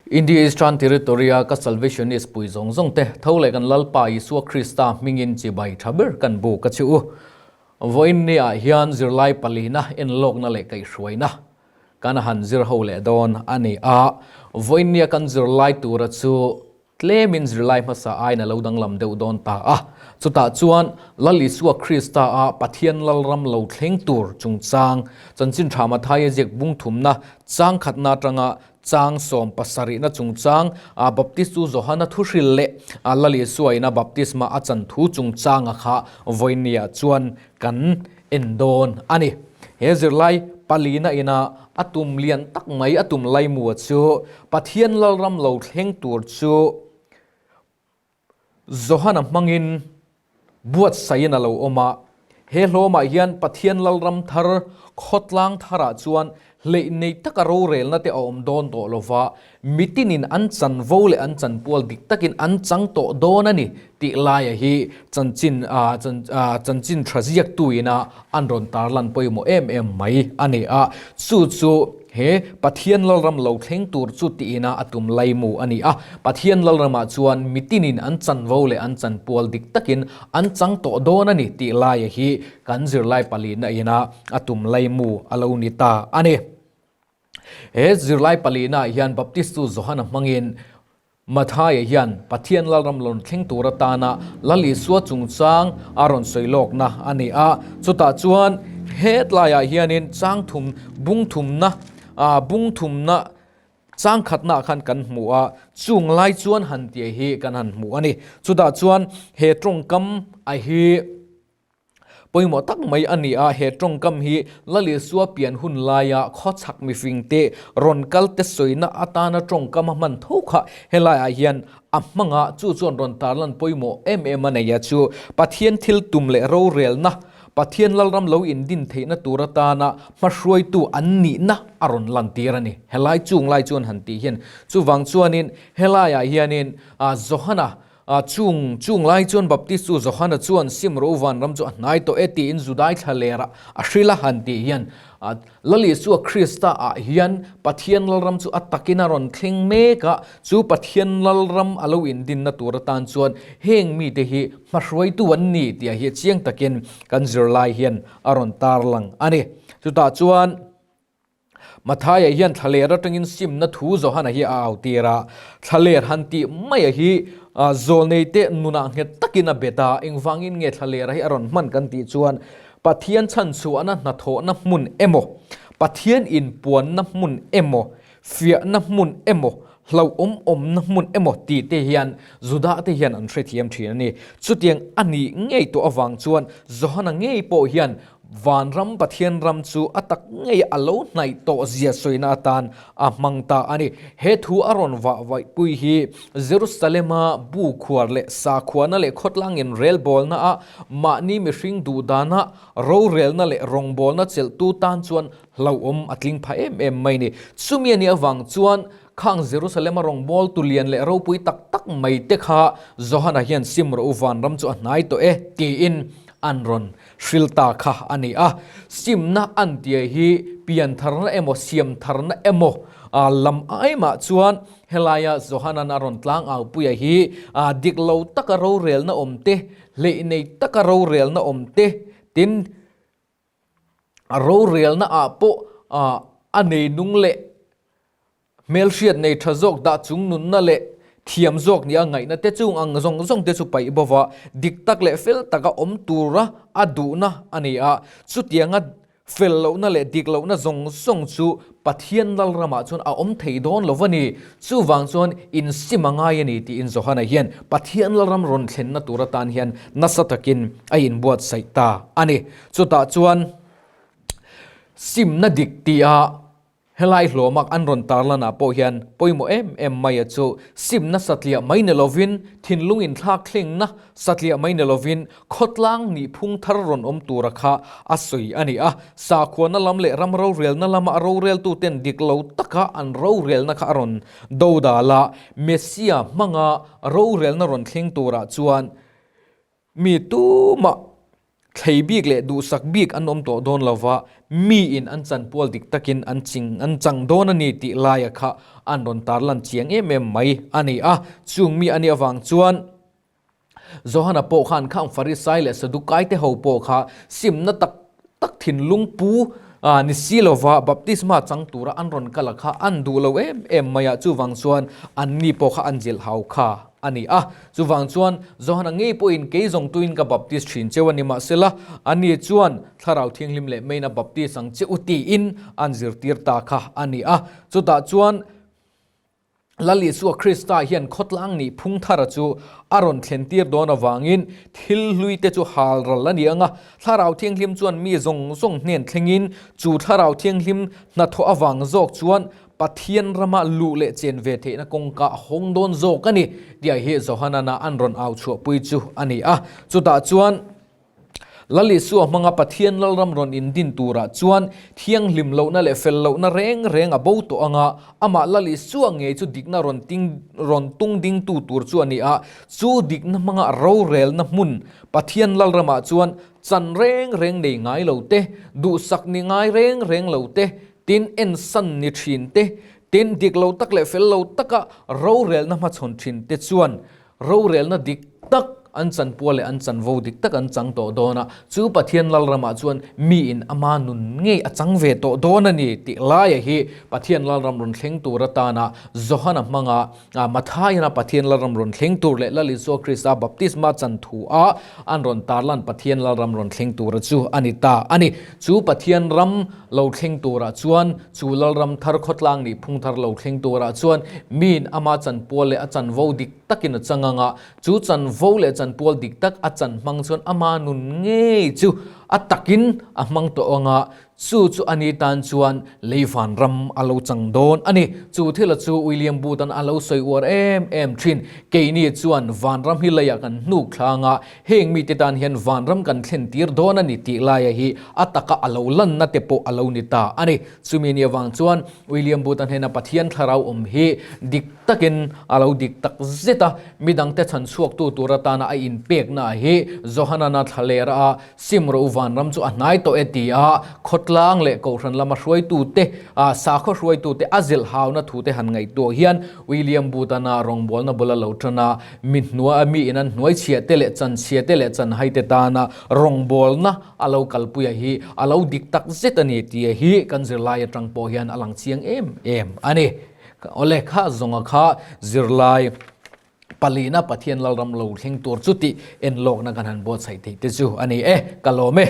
India Eastern Territory-a ka Salvationist pui zawng zawng te tho leh kan Lalpa Isua Krista hmingin chibai tha ber kan buk a che u. Vawiin ni-ah hian zirlai palina enlawkna leh kaihhruaina kan han zir ho leh dawn a ni a. Vawiin nia kan zirlai tura chu Tlemin zirlai hmasa aiin a lo danglam deuh dawn ta a. Chutah chuan Lal Isua Krista a Pathian Lalram lo thleng tur chungchang Chanchin Tha Mathaia ziak bung thumna chang khatna atanga chang sawm pasarihna chungchang a Baptistu Johana thuhril leh a Lal Isua ina baptisma a chan thu chungchanga kha vawinia chuan kan en dawn a ni. He zirlai palina ina a tum lian tak mai a tum laimua chu Pathian Lalram lo thleng tur chu Johana hmangin buatsaihin a lo awm a. He hlawmah hian Pathian Lalram thar khawtlang tharah chuan hleih nei taka rorelna te a awm dawn tawh lo va, mitinin an chanvo leh an chanpual dik takin an chang tawh dawn a ni tih laia hi chanchin chanchin tha ziaktuina an rawn tarlan pawimawh em em mai a ni a. Chu chu he Pathian Lalram lo thleng tur chu tiin a tum laimu a ni a. Pathian Lalramah chuan mitinin an chanvo leh an chanpual dik takin an chang tawh dawn a ni tih laia hi kan zirlai palina ina a tum laimu a lo ni ta a ni. He zirlai palina hian Baptistu Johana hmangin Mathaia hian Pathian Lalram lawn thleng tur atana Lal Isua chungchang a rawn sawi lawkna a ni a. Chutah chuan hetlaiah hianin chang thum bung thumna bung thumna chang khatna khan kan hmu a, chung lai chuan han tih hi kan han hmu a ni. Chutah chuan he tawngkam a hi. Pawimawh tak mai a ni a, he tawngkam hi Lal Isua pian hun laia khawchhak mifingte rawn kal te sawina atana tawngkam a hman tho kha helaiah hian a hmang a, chu chuan rawn tarlan pawimawh em em a nei a chu Pathian thil tum leh rorelna, Pathian Lalram lo indin theihna tur atana hmahruaitu an nihna a rawn lantir a ni. Helai chung lai chuan han tih hian chuvang chuanin helaiah hianin Johana A chung chung lai chuan Baptistu Johana chuan sim ro vanram chu a hnai tawh e tiin Judai thlalera a hrilh a han tih hian Lal Isua Krista ah hian Pathian Lalram chu a takin a rawn thleng mek a, chu Pathian Lalram a lo indinna tur atan chuan heng mite hi hmahruaitu an ni tih hi chiang takin kan zirlai hian a rawn tarlang a ni. Chutah chuan. Mathaia hian thlaler atangin simna thu Johana hi a au tir a, thlaler han tih maia hi zawlneite nunah nghet takin a bet a, engvangin nge thlalera hi a rawn hman kan tih chuan Pathian chhanchhuahna hnathawhna hmun emaw, Pathian inpuanna hmun emaw, fiahna hmun emaw, hlauhawm awmna hmun emaw tih te hian Judah te hian an hrethiam thin a ni. Chutiang a nih ngei tawh avang chuan Johana ngei pawh hian Vanram Pathian ram chu a tak ngei a lo hnaih tawh zia sawina atan a hmang ta a ni. He thu a rawn vah vaihpui hi Jerusalema bu khuar leh sakhuana leh khawtlangin relbawlna ah mahni mihring duhdana rorelna leh rawngbawlna chelhtu tan chuan hlauhawm a tling pha em em mai ni. Chumi a nih avang chuan khang Jerusalema rawngbawltu lian leh ropui tak tak mai te kha Johana hian sim rawh u vanram chu a hnai tawh e tiin an rawn Hril ta kha a ni a, simna an tia hi piantharna emaw siamtharna emaw lam aimah chuan helaia Johanan a rawn tlang aupuia hi dik lo taka rorelna awm te, hleih nei taka rorelna awm te, tin rorelna ah pawh a neinung leh Hmelhriat nei tha zawk dah chung nunna leh thiam zawk nia ngaihna te chung ang zawng zawng te chu paih bo va, dik tak leh fel taka awm tura a duhna a ni a. Chutianga fel lohna leh dik lohna zawng zawng chu Pathian Lalramah chuan a awm thei dawn lo va ni. Chuvang chuan insim a ngai a ni tiin Johana hian Pathian Lalram rawn thlenna tur atan hian nasa takin a inbuatsaih ta a ni. Chutah chuan simna dik tia Helai hlawmak an rawn tarlanah pawh hian pawimawh em em mai a chu simna satliah mai ni lovin thinlung inthlak thlengna satliah mai ni lovin khawtlang nihphung thar rawn awm tura kha a sawi a ni a. Sakhuana lam leh ram rorelna lama a roreltuten dik lo taka an rorelna kha a rawn dodal a, Messia hmanga rorelna rawn thleng turah chuan mi tumah. Thlei bik leh duhsak bik an awm tawh dawn lova, miin an chanpual dik takin an ching an chang dawn a ni tih laia kha an rawn tarlan chiang em em mai a ni a. Chung mi a nih avang chuan Johana pawh khan khang Farisai leh Sadukai te ho pawh kha simna tak tak thinlung pu ni si lova baptisma chang tura an rawn kal a kha an duh lo em em mai a, chuvang chuan anni pawh kha an zilh hau kha a ni a. Chuvang chuan Johana ngei pawhin kei zawng tuin ka baptis thin cheu a ni mahsela ani chuan Thlarau Thianghlim leh meiin a baptis ang che u tiin an zirtir ta kha a ni a. Chutah chuan Lal Isua Krista hian khawtlang nih phung thara chu a rawn thlentir dawn avangin thil hlui te chu hal ral a ni ang a. Thlarau Thianghlim chuan mi zawng zawng hnen thlengin chu Thlarau Thianghlim hnathawh avang zawk chuan Pathian rama luh leh chen ve theihna kawngka a hawng dawn zawk a ni tih hi Johanana an rawn au chhuahpui chu a ni a. Chutah chuan Lal Isua hmanga Pathian Lalram rawn indin turah chuan thianghlim lohna leh fel lohna reng reng a bo tawh anga amah Lal Isua ngei chu dikna rawn ting rawn tung dingtu tur chu a ni a. Chu dikna hmanga rorelna hmun Pathian Lalramah chuan chan reng reng nei ngai lo te, duhsak ni ngai reng reng lo te, tin ensan ni thin te, tin dik lo tak leh fel lo taka rorelna hmachhawn thin te chuan Rorelna dik tak an chanpual leh an chanvo dik tak an chang tawh dawn a, chu Pathian Lalramah chuan miin ama nun ngei a chang ve tawh dawn a ni tih laia hi Pathian Lalram rawn thleng tur atana Johana hmanga Mathaiana Pathian Lalram rawn thleng tur leh Lal Isua Krista baptisma chan thu a an rawn tarlan Pathian Lalram rawn thleng tura chu a ni ta a ni. Chu Pathian ram lo thleng turah chuan chu Lalram thar khawtlang nih phung thar lo thleng turah chuan miin ama chanpual leh a chanvo dik takin a chang ang a, chu chanvo leh chanpual dik tak a chan hmang chuan ama nun ngei chu a takin a hmang tawh ang a, chu chu a ni tan chuan lei vanram a lo chang dawn a ni. Chu thila chu William Booth-a'n a lo sawi uar em em thin. Keini chuan vanram hi leiah kan hnuk thlang a, heng mite tan hian vanram kan thlen tir dawn a ni tih laia hi a taka a lo lanna te pawh a lo ni ta a ni. Chumi ni avang chuan William Booth-a hnena Pathian thlarau awm hi dik takin a lo dik tak zet a, midangte chhan chhuaktu tur atana a inpekna hi Johanana thlalera a sim rawh u vanram chu a hnai tawh e ti a, khawtlang leh kohhran lama hruaitute, sakhaw hruaitute a zilh hauna thute han ngaihtuah hian William Booth-ana rawngbawlna bula lo tan a, mi hnuai mi in an hnuai chhia te leh chan chhia te leh chan hai te tana rawngbawlna a lo kalpuia hi a lo dik tak zet a ni tih hi kan zirlai atang pawh hian a lang chiang em em a ni. Awle kha zawnga kha zirlai palina Pathian Lalram lo thleng tur chu tih enlawkna kan han buatsaih theih te chu a ni e, ka lawm e.